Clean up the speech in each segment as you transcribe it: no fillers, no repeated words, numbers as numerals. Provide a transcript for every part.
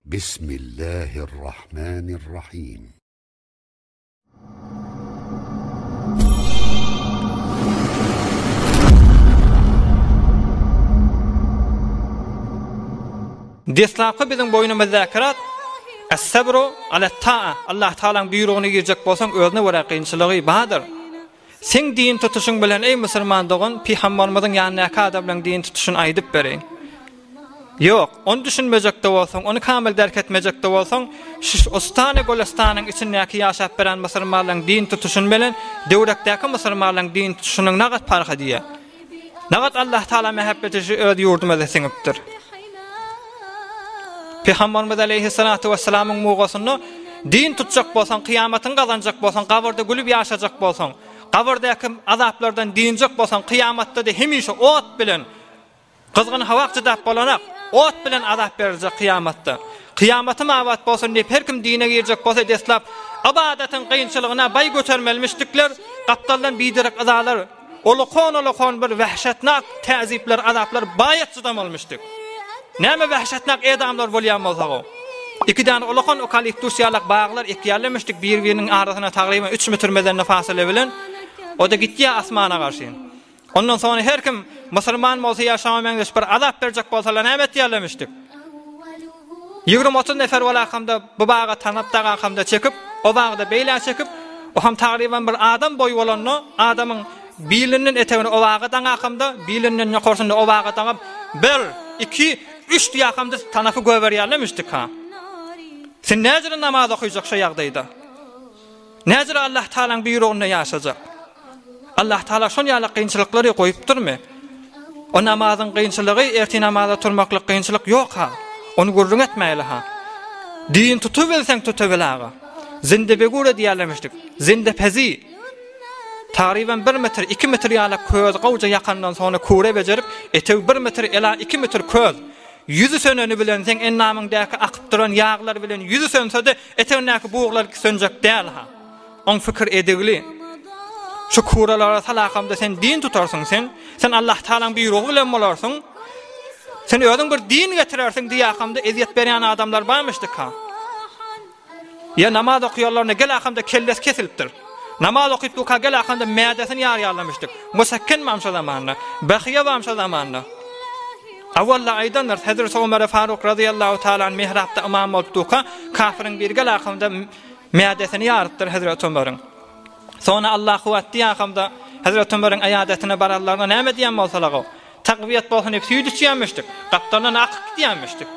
Bismillahirrahmanirrahim. Deslapky biziň boýnumyzdaky zat Es-sabru alet-ta'a, Allah Tagalaň buýrugyna girjek bolsaň özüne görä kynçylygy bardyr. Seň din tutuşyň bilen eý musulman dogan pygambarymyzyň ýanyndaky adamlaň din tutuşyny aýdyp bereýin. Ýok, ony düşünmejek-de bolsaň, ony kamyl derk etmejek-de bolsaň, şu Ostana Golestanyň içindäki ýaşap beren musulmanlaryň din tutuşyny bilen döwrekdäki musulmanlaryň din tutuşynyň nagat parhy diýýär. Nagat Allah Taala mähebbeti şu öz ýurdumyza siňipdir. Pygamberimiz aleýhissalatu wessalamyň mugasynda din tutjak bolsaň, kyýamatyňy gazanjak bolsaň, gabyrda gülüp ýaşajak bolsaň, gabyrdaky azaplardan dynjak bolsaň, kyýamatda-da hemişe ot bilen Gyzgyn hawa çydap bolanak, ot bilen azap beriljek kyýamatda. Kyýamatym abat bolsun diýip her kim dine girjek bolsa deslap ybadatyň kynçylygyna baý götermelimişdikler, gapdaldan biderek yzalar, ulukon-ulukon bir wähşetnak täzipler, azaplar baýat çydamalymyşdyk. Näme wähşetnak edamlar bolýan bolsa-ow. Iki däne ulukon okaliptus ýalak baglar ekýärlemişdik bir-biriniň arasyna tagryban üç metr mezende fasyla bilen, o-da gitýär asmana garşy. Ondan soňra her kim musulman bolsa ýa şoňa meňzeş bir azap berjek bolsalar näme etýärlemişdik? 20-30 nefer bolakamda bu baga tanap dagakamda çekip, o bagda beýlä çekip, o hem tagryban bir adam boýy bolanda, adamyň bilinden etegini o baga daňakamda, bilinden ýokarsynda o baga daňap, bir, iki, üç diýakamda tanapy göberýärlemişdik ha. Sen näjele namaz okyjak şo ýagdaýda? Näjele Allah Tagalaň buýrugynda ýaşajak? Allah Tagala şon ýaly kynçylyklary goýupdyrmy? O namazyň kynçylygy, ertir namaza turmaklyk kynçylyk ýok-ha. Ony gürrüň etmäýli-ha. Din tutubilseň tutubil aga. Zinde begure diýerlemişdik. Zinde pezi. Tagryban bir metr, iki metr ýaly köz gowja ýakandan soňra küre bejerip, etegi bir metr, ela iki metr köz. Ýüzi söneni bilen seň endamyňdaky akyp duran ýaglar bilen ýüzi sönse-de, etegindäki buglar sönjek däl-ha. Oň pikir edigli. Şu kuralara salakamda sen din tutarsyň sen. Sen Allah Tagalaň buýrugy bilen bolarsyň. Sen özüň bir din getirersiň diýakamda ezýet berýän adamlar barmyşdyka. Ýa namaz okaýanlaryna gel akamda kellesi kesilipdir. Namaz okyp durka gel akamda mädesini ýarýarlamyşdyk. Musekken bam şo zamanda. Bahyýa bam şo zamanda. Awalla aýdandyr, Hezreti Omar Faruk razyýallahu taala anh mihrapda ymam bolup durka, kafiriň biri gel akamda mädesini ýarypdyr Hezreti Omaryň. Soňra Allahu atdy akamda Hezreti Omaryň aýadatyna baranlaryna näme diýen bolsalar-ow, takwiýet bolsun diýip süýt içýänmişdik, gapdalyndan akyp gidýänmişdik.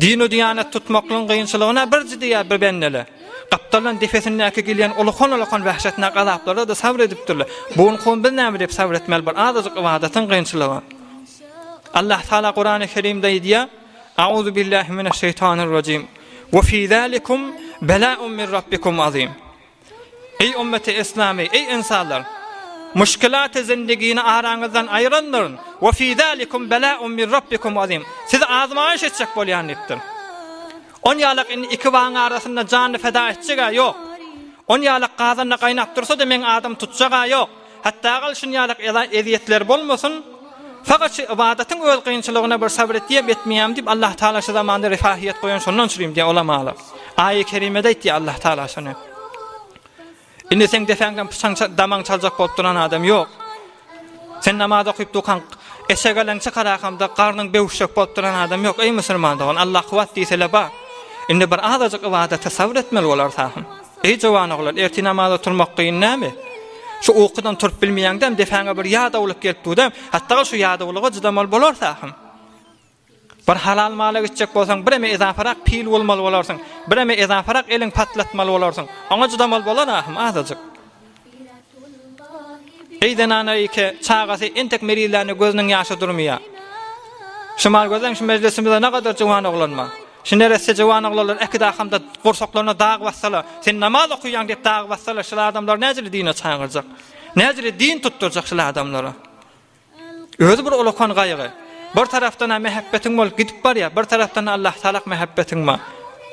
Din-u-diýanet tutmaklygyň kynçylygyna birji diýýär bir bendele. Gapdaldan depesindäki gelýän ulukan-ulukan wähşetnak azaplara-da sabyr edipdirler. Bu gün kowum biz näme diýip sabyr etmeli bir azajyk ybadatyň kynçylygyna. Allah Taala Kurany Kerimde aýdýar, Auzu billahi mineşşeýtanirrajim. We fi zalikum bela'un min rabbikum azim. Eý ummeti islamy, eý ynsanlar! Muşkilaty zindigini araňyzdan aýyrandyryn, we fi zalikum bela'un min rabbikum azim. Sizi azmaýyş etjek bolýan diýipdir. On ýalak indi iki bagyň arasynda janyny feda etjeg-ä ýok. On ýalak gazanda gaýnap dursa-da meň adym tutjag-a ýok. Hatda gal şun ýalak ezýetler bolmasyn. Fakat şu ybadatyň öz kynçylygyna bir sabyr etýäm etmeýäm diýip Allah Taala şu zamanda refahiýet goýan şondan çürim diýýär ulamalar. Aýy kerimede aýtýar Allah Taala şony. Indi seň depäňden pyçaň damaň çaljak bolup duran adam ýok. Sen namaz okyp dukan eşegeleň çykarakamda garnyň böwüşjek bolup duran adam ýok. Eý musulman dogan Allah kuwwat diýsele ba. Indi bir azajyk ybadata sabyr etmeli bolar sahym. Eý jowan oglan, ertir namaza turmak kyn näme? Şu ukudan turup bilmeýäňdäm, depäňe bir ýadawlyk gelip dur-da, hatda şu ýadawlyga çydamaly bolarsaň. Bir halal mala gitjek bolsaň, bireme ezaparak pil bolmaly bolarsyň, bireme ezaparak eliň patlatmaly bolarsyň. Oňa çydamaly bolar ahym azajyk. Eý zenana eke, çagasy entek merizlände gözüniň ýaşy durmaýar. Şumal gözleň şu mejlisimizde nagadar juwan oglan bar. Şu neresse juwan oglanlar äkidakamda gursaklaryna dag bassala, sen namaz okaýaň diýip dag bassala, şul adamlary näjele dine çagyrjak? Näjele din tutdurjak şul adamlara? Özi bir ulakan gaýgy. Bir tarapdan-a mähebbetiň bolup gidip barýar, bir tarapdan Allah talak mähebbetiň bar.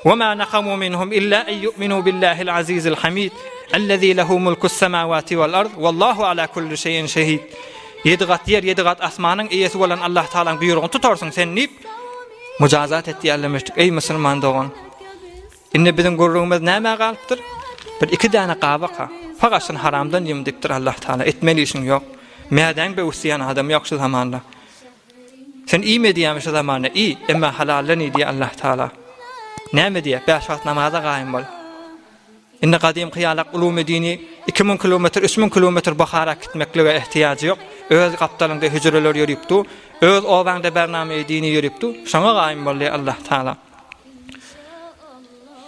Wa ma nakamu minhum illa en yu'minu billahil azizil hamid, allazi lehu mulkus semawati wal ard, wallahu ala kulli şeýin şehid. Ýedi gat ýer, ýedi gat asmanyň eýesi bolan Allah Tagalaň buýrugyny tutarsyň sen diýip, Mujazat etýärlermişdik, eý musulman dogan. Indi biziň gürrüňimiz nämä galypdyr? Bir iki däne gabak-ha. Fakat şuny haramdan ýum diýipdir Allah Taala. Etmeli işiň ýok. Mädäň böwüsýän adam ýok şu zamanda. Sen iýme diýýärmi şu zamanda? Iý, emma halaldan iý diýýär Allah Taala. Näme diýýär? Bäş wagt namaza gaýym bol. Indi gadymky ýalak ulumy dini 2000 kilometr, 3000 kilometr Buhara gitmeklige ehtiýajy ýok. Öz gapdalyňda hüjreler ýörüp dur. Öz obaňda bername-i dini ýörüp dur. Şoňa gaýym bol diýýär Allah Taala.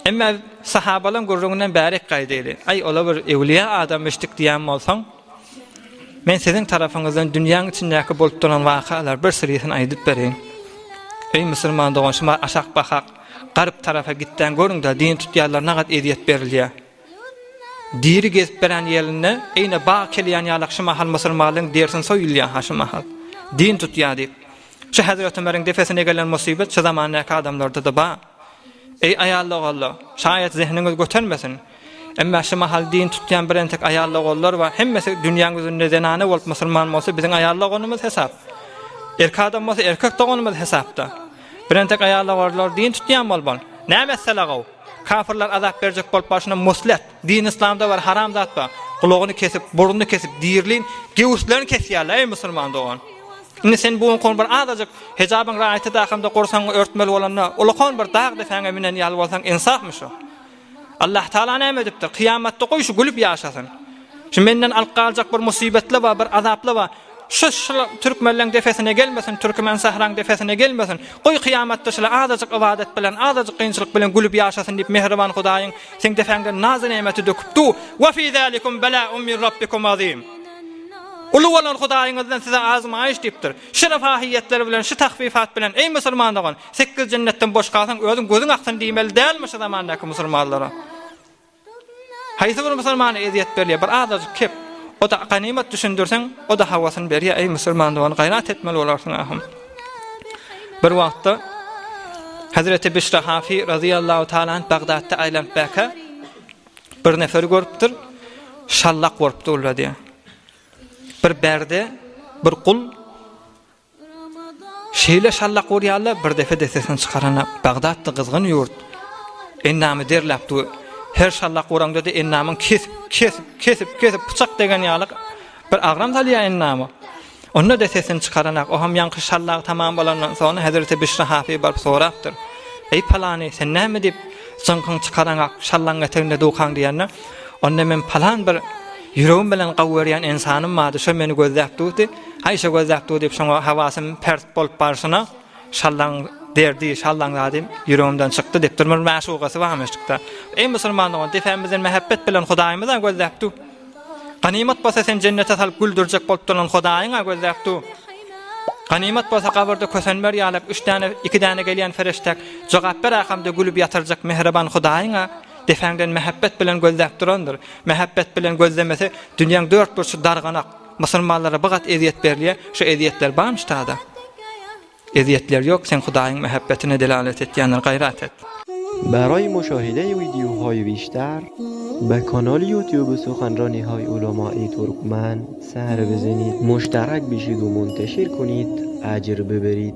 Emma sahabalaň gürrüňinden bärik gaýdaýly. Aý, ola bir ewliýa adammyşdyk diýýän bolsaň, men siziň tarapyňyzdan dünýäň içindäki bolup duran wakalar bir syrysyny aýdyp bereýin. Eý, musulman dogan, şuma aşak bakak, garyp tarapa gitdäň görüň-dä, din tutýanlara nagat ezýet berilýär. Diri gezip beren ýerinde, eýne bag kelýän ýalak şu mahal musulmanlaryň derisini soýulýar-ha şu mahal. Din tutýar diýip. Şu Hezreti Ömeriň depesine gelen musybat şu zamandaky adamlarda-da bar. Eý aýal-ogullar, şaýat zehniňiz götermesin. Emma şu mahal din tutýan bir entek aýal-ogullar bar, hemmesi dünýäň ýüzünde zenana bolup musulman bolsa biziň aýal-doganymyz hesap. Erkek adam bolsa erkek doganymyz hesapda. Bir entek aýal-ogullar din tutýan bolban. Näme etseler-ow? Kafirler azap berjek bolup barşyna muslet, din yslamda bar haram zat bar. Gulagyny kesip, burnuny kesip, dirlin, gewüslerini kesýärler eý musulman dogan. Indi sen bu gün bir azajyk hijabyň raýaty dahamda gursagyňy örtmeli bolanda ulakan bir dag depäňe minen ýaly bolsaň ynsapmy şu? Allah Taala näme edipdir? Kyýamatda goý şu gülüp ýaşasyn. Şu menden alyp galjak bir musybetli bar, bir azaply bar. Şu şul türkmenleň defesine gelmesin, türkmen sähraň defesine gelmesin. Goý kyýamatda şul azajyk ybadat bilen, azajyk kynçylyk bilen gülüp ýaşasyn diýip mähriban Hudaýyň seň depäňden nazy-nemeti döküp du. Wa fi zalikum bela'un min rabbikum azim. Uly bolan Hudaýyňyzdan size azmaýyş diýipdir. Şu refahiýetler bilen, şu tahfifat bilen, eý musulman dogan, sekiz jennetden boş galsaň, özüň gözüň aksyn diýmeli dälmi şu zamandaky musulmanlara? Haýsy bir musulmana ezýet berilýär, bir azajyk kep, o-da ganymat düşündirseň, o-da hawasyny berýär, eý musulman dogan, gaýrat etmeli bolarsyň ahym. Bir wagtda Hezreti Bişra Hafi razyýallahu taala anh Bagdatda aýlanyp bäkä bir neferi görüpdir, şallak bolup durlar diýýär. Bir berde bir gul Şeýle şallak urýarlar, bir depe-de sesini çykarana Bagdat-da gyzgyn ýurt. Endamy derläp dur. Her şallak uraňda-da endamyň kesip, kesip, kesip, kesip pyçak degen ýaly bir agram salýar endama. Onda-da sesini çykaranak. O hem ýaňky şallagy tamam bolandan soňra hezreti Bişri Hafy baryp sorapdyr. Eý palany, sen näme diýip jyňkyňy çykaraňak, şallagyň eteginde dukaň diýende, onda men palan bir ýüregim bilen gawy görýän ynsanym bardy, şo meni gözläp durdy. Haý şo gözläp dur diýip şoňa hawasym pert bolup barşyna şallaň derdi, şallaň zady ýüregimden çykdy diýip dur. Bir mäşugasy barmyşdykda. Eý musulman dogan, depämizden mähebbet bilen Hudaýymyz-a gözläp dur. Ganymat bolsa seni jennete salyp güldürjek bolup duran Hudaýyň-a gözläp dur. Ganymat bolsa gabyrda kösenmer ýalak üç däne, iki däne gelýän fereşdäk jogap ber ahamda gülüp ýatyrjak mähriban Hudaýyň-a depäňden mähebbet bilen gözläp durandyr. Mähebbet bilen gözlemese dünýäň dört burçy darganak. Musulmanlara bu gat ezýet berilýär, şu ezýetler barmy ştada? Ezýetler ýok, sen Hudaýyň mähebbetine delalet etýändir, gaýrat et. برای مشاهده ویدیوهای بیشتر به کانال یوتیوب سخنرانی های علمای ترکمن سر بزنید مشترک بشید و منتشر کنید اجر ببرید.